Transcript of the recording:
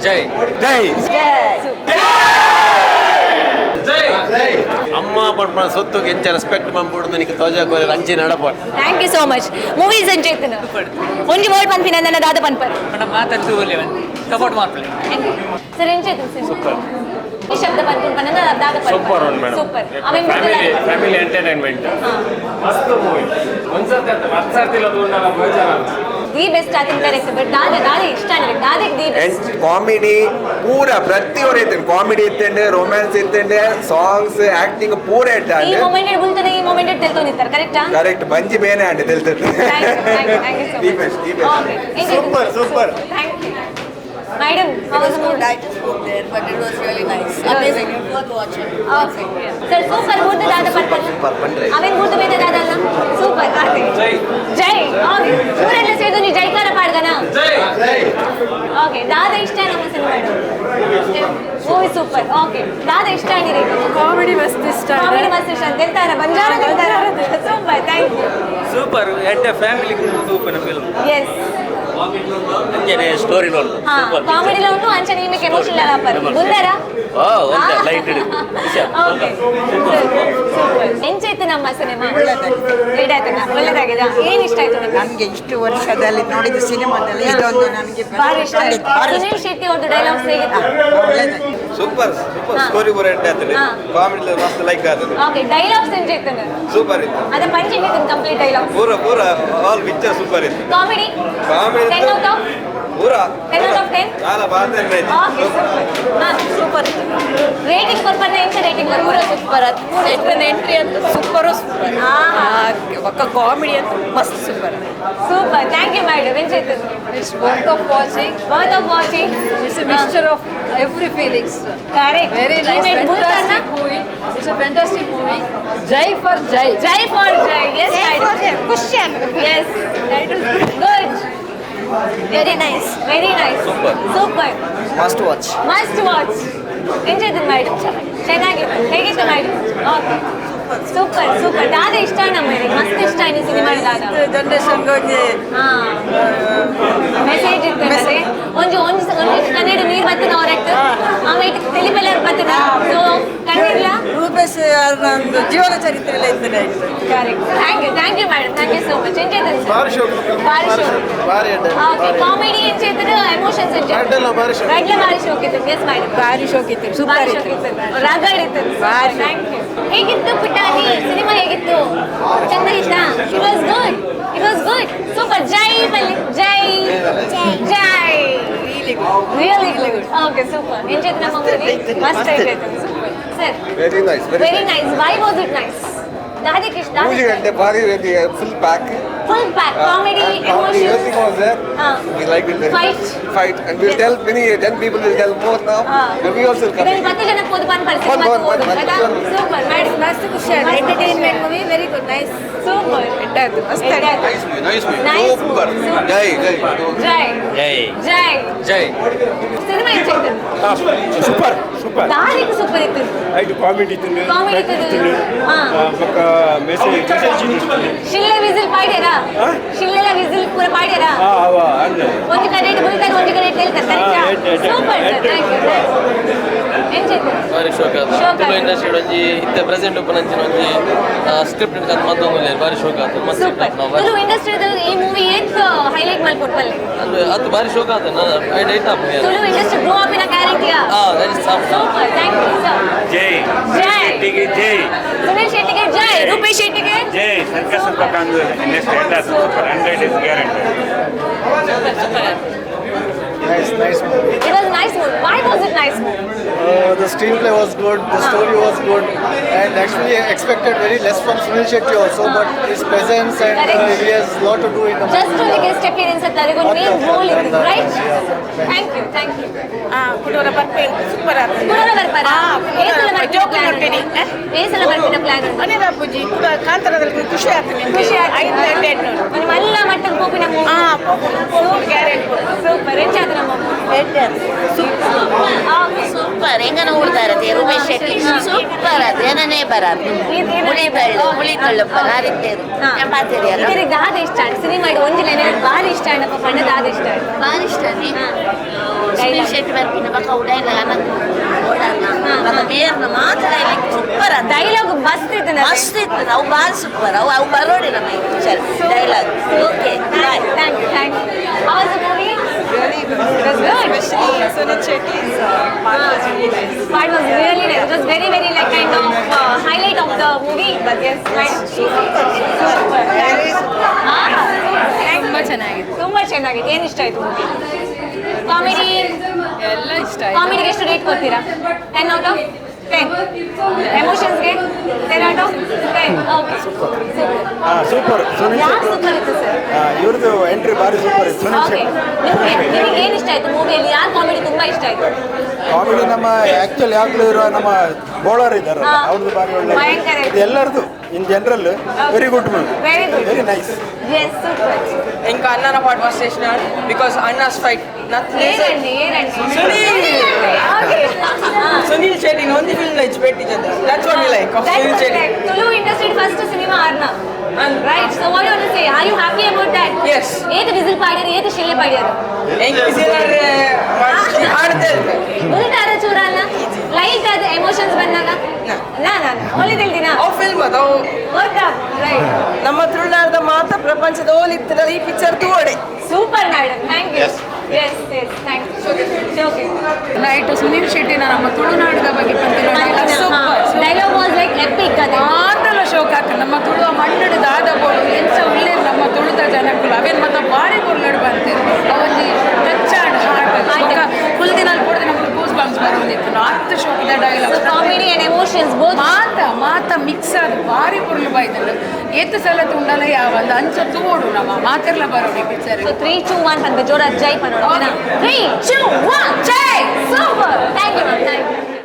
ಜೈ. ಜೈ. ಜೈ. ಅಮ್ಮ ಪಡ್ಪಣ ಸೊತ್ತು ಎಂಚ ರೆಸ್ಪೆಕ್ಟ್ ಮಂಪುಡು ನಿಕ್ ತೋಜ ಕೋರೆ ರಂಚಿ ನಡಪ. Thank you so much. Movies ಎಂಚ ಇತ್ತುನು? ಒಂಜಿ ವರ್ಡ್ ಪನ್ಪಿನ ನನ್ನ ದಾದ ಪನ್ಪರ್? ಮೇಡಮ್, ಮಾತಾಡ್ತು, ಸಪೋರ್ಟ್ ಮಾಡ್ಕೊಳ್ಳಿ. ಸರ್, ಎಂಚ ಇತ್ತು? ಸೂಪರ್. ಈ ಶಬ್ದ ಪನ್ಪುನ್ ಪನ್ನ ದಾದ ಪನ್ಪರ್? ಸೂಪರ್ ಉಂಟು ಮೇಡಮ್. ಸೂಪರ್. ಅವೆನ್ ಫ್ಯಾಮಿಲಿ ಫ್ಯಾಮಿಲಿ ಎಂಟರ್ಟೈನ್ಮೆಂಟ್, ಮಸ್ತ್ ಮೂವಿ. ಒಂದ್ಸರ್ತಿ ಅಂತ ಹತ್ತು ಸರ್ತಿ ಇಲ್ಲ ತೂಂಡಲ ಬೇಜಾರ. The best ಆತಿನ, ಕರೆಕ್ಟ್. ಬಟ್ ದಾದ ದಾದ ಇಷ್ಟ ಅಂದ್ರೆ ದಾದಕ್ಕೆ the best? And comedy ಪೂರ ಪ್ರತಿ ಒರ ಇತ್ತೇನೆ. ಕಾಮಿಡಿ ಇತ್ತೇನೆ, ರೊಮ್ಯಾನ್ಸ್ ಇತ್ತೇನೆ, ಸಾಂಗ್ಸ್, ಆಕ್ಟಿಂಗ್ ಪೂರ ಈ ಇಟ್ಟಾಂಡ್. ಮೊಮೆಂಟ್ ಬುಲ್ತದೆ, ಈ ಮೊಮೆಂಟ್ ತೆಲ್ತೊಂದಿತ್ತಾರೆ, ಕರೆಕ್ಟಾ? ಕರೆಕ್ಟ್. ಬಂಜಿ ಬೇನೆ ಅಂಡ್ ತೆಲ್ತದೆ. Thank you, thank you, thank you so the much. Best, the best. Okay. Super, super. Thank you. Madam, It was good. I just spoke there, but it was really nice. Amazing. Worth watching. Okay. Sir, super. ಬೂರ್ದು ದಾದ purple? ಅವೇನ್ ಬೂರ್ದು ಬೇದ ದಾದಲ್ಲ? Super. ಜೈ. ಜೈ. Okay, ಊರೆಲ್ಲ ಸೇರಿದು ನೀ ಜೈಕಾರ ಪಾಡ್ದನಾ? ಜೈ. Okay, ದಾದ ಇಷ್ಟ ನಮ್ಮ cinema? Movie super. Okay, ದಾದ ಇಷ್ಟ ಆಗಿರಿ? ಕಾಮಿಡಿ ಮಸ್ತ್ ಇಷ್ಟ. ಕಾಮಿಡಿ ಮಸ್ತ್ ಇಷ್ಟ ಅಂತ ಹೇಳ್ತಾರ, ಬಂಜಾರ ತಿಂತಾರ. Super, thank you. Super. ಎಂಟ ಫ್ಯಾಮಿಲಿ ಸೂಪರ್ ಫಿಲ್ಮ್. ಎಸ್. ಅಂಚನೆ ಸ್ಟೋರಿ ನೋಡು. ಹಾ, ಕಾಮಿಡಿಲ ಉಂಟು, ಅಂಚನೆ ನಿಮಗೆ ಎಮೋಷನಲ್ ಆಪರ್ ಬುಲ್ದಾರ. ಲೈಟ್. Okay, super. ಎಂಚಾಯ್ತು ನಮ್ಮ ಸಿನಿಮಾ? ಒಳ್ಳೆದಾಯ್ತು, ಒಳ್ಳೆದಾಗಿದೆ. ಏನ್ ಇಷ್ಟ ಆಯ್ತು ನಿಮ್ಗೆ? ನನಗೆ ಇಷ್ಟು ವರ್ಷದಲ್ಲಿ ನೋಡಿದ ಸಿನಿಮಾದಲ್ಲಿ ಇದೊಂದು ನನಗೆ ಭಾರಿ ಇಷ್ಟ ಆಯ್ತು. ಭಾರಿ ಇಷ್ಟ. ಸುನೀಲ್ ಶೆಟ್ಟಿ ಅವ್ರದ್ದು ಡೈಲಾಗ್ಸ್ ಹೇಗಿತ್ತು? ಒಳ್ಳೆದಾಯ್ತು. Super, super. ಹಾ. ಸ್ಟೋರಿ ಪೂರ ಇಟ್ಟಾಗ್ತದೆ. ಹಾ. ಕಾಮಿಡಿ ಮಸ್ತ್ ಲೈಕ್ ಆಗ್ತದೆ. ಓಕೆ, ಡೈಲಾಗ್ಸ್ ಎಂಚಾಯ್ತು? ಸೂಪರ್ ಇತ್ತು. ಅದ ಪಂಚ್ ಹೆಂಗಿತ್ತು? Complete dialogues? ಪೂರ ಪೂರ ಆಲ್ ಪಿಕ್ಚರ್ ಸೂಪರ್ ಇತ್ತು. ಕಾಮಿಡಿ? ಕಾಮಿಡಿ. 10 out of? ಪೂರ. 10 out of 10? ನಾಲ ಬಾತೇನೆ. Okay, super. ಹಾ, ಸೂಪರ್. ರೇಟಿಂಗ್ ಕೊಡ್ಪನ್ನ, ಎಂತ ರೇಟಿಂಗ್? ಪೂರ ಸೂಪರ್. ಎಂಟ್ರಿ ಅಂತ ಸೂಪರ್ ಸೂಪರ್. ಒಕ್ಕ ಕಾಮಿಡಿ ಅಂತ ಮಸ್ತ್ super. Super, thank you madam. ಎಂಚಾಯ್ತು? It's worth of watching. Worth of watching. It's a mixture of every feelings. Correct. Very nice, fantastic movie. It's a fantastic movie. Jai for Jai. Jai for Jai. Yes. ಖುಷಿ. Yes, good. Very nice. Very nice. Super. Super. Must watch. Must watch. ಎಂಚಾಯ್ತು madam? ಚೆನ್ನಾಗಿತ್ತು. ಹೇಗಿತ್ತು madam? Okay, super super. ದಾದ ಇಷ್ಟ ನಮ್ಮ ಮಸ್ತ್ ಇಷ್ಟ ಈ cinema ದಾದ? ಜನರೇಷನ್ಗೆ ಒಂಜಿ ಹಾ, ಮೆಸೇಜ್ ಇತ್ತು. ಅದೇ ಒಂಜಿ ಒಂಜಿ ಒಂಜಿ ಕನ್ನಡ ನೀರು ಬತ್ತಿನ ಅವರೆಕ್ಟ್ ಆಮೇಲೆ ತೆಲಿಪೆಲ್ಲ ಬತ್ತಿನ, ಸೊ ಕಣ್ಣೀರ್ಲ. ರೂಪೇಶ್ ಅವ್ರ ಒಂದು ಜೀವನ ಚರಿತ್ರೆ ಎಲ್ಲ ಇರ್ತದೆ. Correct. Thank you, thank you madam, thank you so much. ಎಂಚಾಯ್ತು? ಭಾರಿ ಶೋಕು. ಭಾರಿ ಶೋಕು. ಭಾರಿ. ಓಕೆ, ಕಾಮಿಡಿ ಎಂಚಾಯ್ತು? ಎಮೋಷನ್ಸ್ ಎಂಚಾಯ್ತು? ರಡ್ಡೆಲ್ಲ ಭಾರಿ ಶೋಕು. ರಡ್ಲೆ ಭಾರಿ ಶೋಕ್ ಇತ್ತು. Yes madam. ಭಾರಿ ಶೋಕ್ ಇತ್ತು. ಭಾರಿ ಸೂಪರ್. ಶೋಕ್ ಇತ್ತು, ರಗಡ್ ಇತ್ತು. ಭಾರಿ. Thank you. ಹೇಗಿತ್ತು ಪುಟಾಣಿ ಸಿನಿಮಾ? ಹೇಗಿತ್ತು? ಚಂದ ಇತ್ತಾ? It was good, it was good. Super. ಜೈ ಬಲ್ಲಿ, ಜೈ ಜೈ. Really good. Okay, super. Enjoy ನಮ್ಮ ಮೂವಿ ಮಸ್ತ್ ಆಯ್ತು. Super sir. Very nice. Very nice. Why was it nice? ದಾದೆ Krishna? ಮೂರು ಗಂಟೆ ಭಾರಿ full pack. Full pack, comedy, comedy, emotion. Everything was there. Ah. We liked it very Fight. Much. Fight. And we'll tell many, 10 people will tell more now. And we also will come. ಇದನ್ನು 10 ಜನ ಓದು ಪನ್ ಪರಿಸ್ಥಿತಿ. ಪನ್, ಮತ್ತೆ ಪನ್, ಓದು ಪನ್, ಆಯ್ತಾ? ಪನ್. Super madam. ಮಸ್ತ್ ಖುಷಿ ಆಯ್ತು. Entertainment movie, very good, nice. Super. ಮಸ್ತ್. Nice movie, nice movie. Nice super. Movie. Jai, Jai. Jai. Jai. Jai. Jai. Cinema ಎಂಚಾಯ್ತು? Super super. ದಾರಿಗೆ ಸೂಪರ್ ಇತ್ತು. ಐದು ಕಾಮಿಡಿ ಇತ್ತು. ಕಾಮಿಡಿ ಇತ್ತು. ಹಾ. ಬೊಕ್ಕ ಮೆಸೇಜ್ ಮೆಸೇಜ್ ಇತ್ತು. ಶಿಳ್ಳೆ ವಿಸಿಲ್ ಪಾಡ್ಯಾರ? ಶಿಳ್ಳೆಲ ವಿಸಿಲ್ ಪೂರ ಪಾಡ್ಯಾರ? ಹಾ, ಅವ ಅಂದೆ. ಒಂದು ಕಡೆ ಇಟ್ಟು ಬೀಳ್ತಾರೆ, ಒಂದು ಕಡೆ ಇಟ್ಟು ಹೇಳ್ತಾರೆ, ಕರೆಕ್ಟಾ? ಹಾ, ಎಡ್, ಎಡ್, ಸೂಪರ್ ಸರ್. ಎಡ್. Thank you. ಎಂಚಾಯ್ತು? ಭಾರಿ ಶೋಕ. ಶೋಕ. ತುಳು ಇಂಡಸ್ಟ್ರಿ ಒಂಜಿ ಇತ್ತೆ ಪ್ರೆಸೆಂಟ್ ಉಪ್ಪುನಂಚಿನ ಒಂಜಿ ಸ್ಕ್ರಿಪ್ಟ್ ಕಂತ ಮತ್ತೊಂದು ಭಾರಿ ಶೋಕ ಆತು, ಮಸ್ತ್. ಸೂಪರ್. ತುಳು ಇಂಡಸ್ಟ್ರಿದ ಈ ಮೂವಿ ಏತ್ ಹೈಲೈಟ್ ಮಲ್ಕೊಟ್ಪಲ್ಲೆ? ಅದು ಅದು ಭಾರಿ ಶೋಕ ಆತ. ನಾನು I ಡೈಟ್ ಆಪುನಿ. ತುಳು ಇಂಡಸ್ಟ್ರಿ ಗ್ರೋ ಆಪಿನ ಗ್ಯಾರಂಟಿಯಾ? ಹಾ, that is super, thank you sir. Jai. ಜೈ. ಶೆಟ್ಟಿಗೆ ಜೈ. ಸುನೀಲ್ ಶೆಟ್ಟಿಗೆ ಜೈ, ರೂಪೇಶ್ ಶೆಟ್ಟಿಗೆ ಜೈ. ಸರ್ಕಸ್ ಪಕ್ಕಂದು next end super, 100 is guarantee. Nice, nice movie. It was nice movie. Why was it nice movie? The screenplay was good, the story was good, and actually I expected very less from Sunil Shetty also, but his presence and Correct. He has lot to do in the just movie. ಒಂದು guest appearance ಅಂತ ಅದಕ್ಕೊಂದು main role ಇತ್ತು, right? Thank you, thank you. ಕುಡೋರ ಬರ್ಪೆ, super. ಕುಡೋರ ಬರ್ಪಾರ? ಏಸಲ ಬರ್ಪಿನ plan? ಏಸಲ ಬರ್ಪಿನ plan? ಮನೆ ಬಾಪೂಜಿ ಕೂಡ ಕಾಂತಾರದಲ್ಲಿ ಖುಷಿ ಆಗ್ತದೆ. ಖುಷಿ ಆಯ್ತು. ಒಂದು ಮಲ್ಲ ಮಟ್ಟದ ಪೋಪಿನ. ಗ್ಯಾರಂಟಿ. ಸೂಪರ್. ಎಂಚಾದ ನಮ್ಮ? ಸೂಪರ್. ಹೆಂಗನ ಉಳ್ದಾರತೆ ರೂಪೇಶ್ ಶೆಟ್ಟಿ ಸೂಪರ್. ಅದು ಏನನೇ ಬರಾದು. ಮುಳಿ ತಳ್ಳು, ಮುಳಿ ತಳ್ಳು ಆರಿತ್ತೇರು ಪಾತೇರಿಯಲ್ಲ. ಇದರಿಗೆ ದಾದ ಇಷ್ಟ ಸಿನಿಮಾ? ಒಂಜಿ ಲೈನ್, ಭಾರಿ ಇಷ್ಟ ಅಣ್ಣಪ್ಪ ಪಂಡ ದಾದ ಇಷ್ಟ? ಭಾರಿ ಇಷ್ಟ. ಸುನೀಲ್ ಶೆಟ್ಟಿ ಬರ್ಪಿನ ಬೊಕ್ಕ ಅವು ಡೈಲಾಗ್ ಅನ್ನ ಓಡಾರ್ನ ಬೊಕ್ಕ ಮೇರ್ನ ಮಾತ ಡೈಲಾಗ್ ಸೂಪರ್ ಅಂತ. ಡೈಲಾಗ್ ಮಸ್ತ್ ಇತ್ತು. ಮಸ್ತ್ ಇತ್ತು. ಅವು ಭಾಳ ಸೂಪರ್. ಅವು ಅವು ಬರೋಡಿ ನಮ್ಮ picture dialogue. Okay, bye. Thank you, thank you. How was the movie? Really good. It was good. Especially Sunil Shetty's part was really nice. Part was really nice. It was very, very like kind of highlight of the movie. But yes, right. Super. Super. ತುಂಬಾ ಚೆನ್ನಾಗಿತ್ತು. ತುಂಬಾ ಚೆನ್ನಾಗಿತ್ತು. ಏನ್ ಇಷ್ಟ ಆಯ್ತು movie? Comedy? ಎಲ್ಲ ಇಷ್ಟ. ಕಾಮಿಡಿಗೆ ಎಷ್ಟು ರೇಟ್ ಕೊಡ್ತೀರಾ? 10 out of 10. ಎಮೋಷನ್ಸ್ಗೆ 10 out of 10. Okay, super. Super. Sunil. ಯಾರು ಸೂಪರ್ ಇತ್ತು ಸರ್? ಇವ್ರದ್ದು ಎಂಟ್ರಿ ಭಾರಿ ಸೂಪರ್ ಇತ್ತು, ಸುನಿಲ್. ಓಕೆ, ನಿಮಗೆ ನಿಮಗೆ ಏನು ಇಷ್ಟ ಆಯ್ತು ಮೂವಿಯಲ್ಲಿ? ಯಾರು ಕಾಮಿಡಿ ತುಂಬಾ ಇಷ್ಟ ಆಯ್ತು? ಕಾಮಿಡಿ ನಮ್ಮ ಆಕ್ಚುಲ್ ಯಾವಾಗಲೂ ಇರುವ ನಮ್ಮ ಬೋಳರ್ ಇದ್ದಾರಲ್ಲ, ಅವ್ರದ್ದು ಭಾರಿ ಒಳ್ಳೆ. ಭಯಂಕರ ಇದೆ. ಇದು ಎಲ್ಲರದು in general very good movie. Very good. Very nice. Yes, super. ఇంకా అన్నాన పాట మస్తు చేసినాడు because అన్నాస్ ఫైట్. ಏನಂడి ಏನಂడి? ಸುನೀಲ್. ಓಕೆ. ಸುನೀಲ್ ಶೆಟ್ಟಿ ಒಂದಿ ಫಿಲ್ಮ್ ಇಚ್ పెట్టి. That's what we like of Sunil Shetty. Tulu industry first cinema Arna, right? So what you want to say? Are you happy about that? Yes. ಏತ್ ವಿಸಿಲ್ ಪಾಡ್ಯಾರ? ಏತ್ ಶಿಲ್ಲೆ ಪಾಡ್ಯಾರ? ಎಂಕ್ ವಿಸಿಲ್ ಆಡ್ತಾ. ಉಲ್ಟಾರ ಚೂರಲ್ಲ light ಆದ emotions ಬಂದಾಗ ನಾ ನಾನು ಒಲಿದಿಲ್ದಿನ. ಅವು ಫಿಲ್ಮ್ ಅದು ಅವು. ಗೊತ್ತಾ, ರೈಟ್. ನಮ್ಮ ತುಳುನಾಡದ ಮಾತ್ರ ಪ್ರಪಂಚದ ಓಲಿತ್ತದ ಈ picture ತೂವಡೆ. Super madam, thank you. Yes, thank you. Okay. Night Sunil ಶೆಟ್ಟಿನ ನಮ್ಮ ತುಳುನಾಡದ ಬಗ್ಗೆ super. Dialogue was like epic ಅದೇ. ಮಾತಲ್ಲ ಶೋಕ ಆತ. ನಮ್ಮ ತುಳುವ ಮಣ್ಣು ದಾದ ಬೋಡು ಎಂಚ ಉಳ್ಳೇರು ನಮ್ಮ ತುಳುದ ಜನಕ್ಕುಲು ಅವೇನು ಮತ್ತ ಬಾರಿ ಪೊರ್ಲಡು ಬಂತೇರು. ಅವೊಂಜಿ ಟಚ್ ಆಡ್ ಹಾರ್ಟ್. ಬೊಕ್ಕ ಕುಲ್ದಿನಲ್ಲಿ ಕೊಡದೆ ನಮ್ಗೆ ಗೂಸ್ ಬಂಪ್ಸ್ ಬರೋದಿತ್ತು ಅತ್ತು ಶೋಕದ dialogue. Comedy and emotions both. ಮಾತ ಮಾತ ಮಿಕ್ಸ್ ಆದ್ ಬಾರಿ ಪೊರ್ಲು ಬೈದಂಡು. ಏತ್ ಸಲ ತುಂಡಲ ಯಾವ ಅಂಚ ತೂವೊಡು ನಮ್ಮ ಮಾತೆರ್ಲ ಬರೋಡಿ ಪಿಕ್ಚರ್. ಸೊ 3, 2, 1 ಪನ್ಪೆ. ಜೋರ ಜೈ ಪನ್ನೋಡು. 3, 2, 1, Jai! Super, thank you ma'am, thank you.